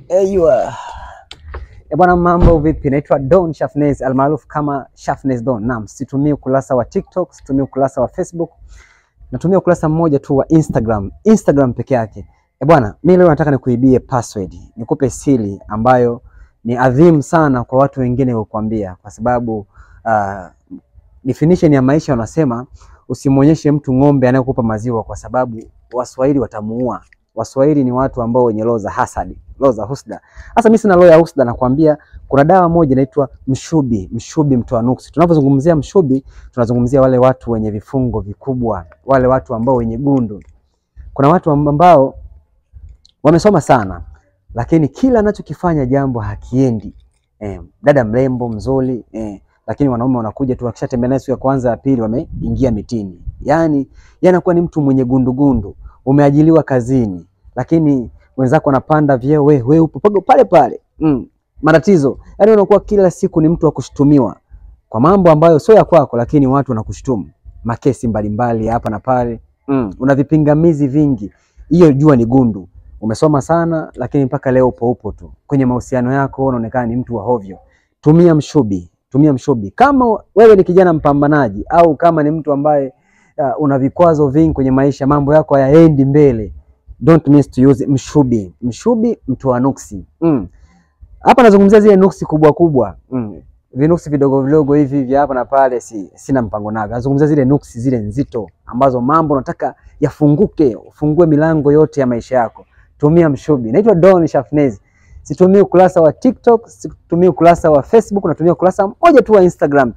Eywa. Bwana, mambo vipi? Naitwa Don Shafnez almaarufu kama Shafnez Don. Naam, situmii ukurasa wa TikTok, situmii ukurasa wa Facebook. Natumia ukurasa mmoja tu wa Instagram. Instagram peke yake. Bwana, mimi leo nataka nikuibie password, nikupe siri ambayo ni adhimu sana kwa watu wengine kukwambia, kwa sababu definition ya maisha wanasema usimuonyeshe mtu ng'ombe anayekupa maziwa kwa sababu Waswahili watamuua. Waswahili ni watu ambao wenye roho za hasadi, roho za husda. Sasa mimi sina roho ya husda, nakwambia kuna dawa moja inaitwa mshubi, mshubi mtoa nuksi. Tunapozungumzia mshubi, tunazungumzia wale watu wenye vifungo vikubwa, wale watu ambao wenye gundu. Kuna watu ambao wamesoma sana, lakini kila anachokifanya jambo hakiendi. Dada mrembo mzuri, lakini wanaume wanakuja tu wakishatembea naye siku ya kwanza ya pili wameingia mitini. Yaani yanakuwa ni mtu mwenye gundugundu. Umeajiliwa kazini, lakini wenzako wanapanda vyeo, wewe upo pale pale. Matatizo. Yaani unakuwa kila siku ni mtu wa kushutumiwa kwa mambo ambayo sio ya kwako, lakini watu wanakushutumu. Makesi mbalimbali hapa na pale. Una vipingamizi vingi. Hiyo jua ni gundu. Umesoma sana lakini mpaka leo upo tu. Kwenye mahusiano yako unaonekana ni mtu wa hovyo. Tumia mshubi, tumia mshubi. Kama wewe ni kijana mpambanaji au kama ni mtu ambaye una vikwazo vingi kwenye maisha, mambo yako hayaendi mbele, don't miss to use mshubi. Mshubi mtoa nuksi. Hapa nazungumzia zile nuksi kubwa kubwa. Vinuksi vidogo vidogo hivi vya hapa na pale sina mpango navyo. Nazungumzia zile nuksi zile nzito ambazo mambo nataka yafunguke, ufungue milango yote ya maisha yako. Tumia mshubi. Naitwa Don Shafnez. Situmii ukurasa wa TikTok, situmii ukurasa wa Facebook, natumia ukurasa mmoja tu wa Instagram.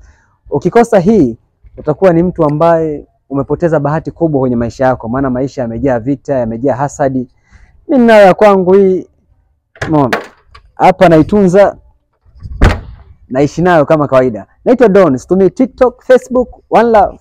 Ukikosa hii utakuwa ni mtu ambaye umepoteza bahati kubwa kwenye maisha yako, maana maisha yamejaa vita, yamejaa hasadi. Mimi ninayo ya kwangu hii. Hapa naitunza, naishi nayo kama kawaida. Naitwa Don, situmii TikTok, Facebook, one love.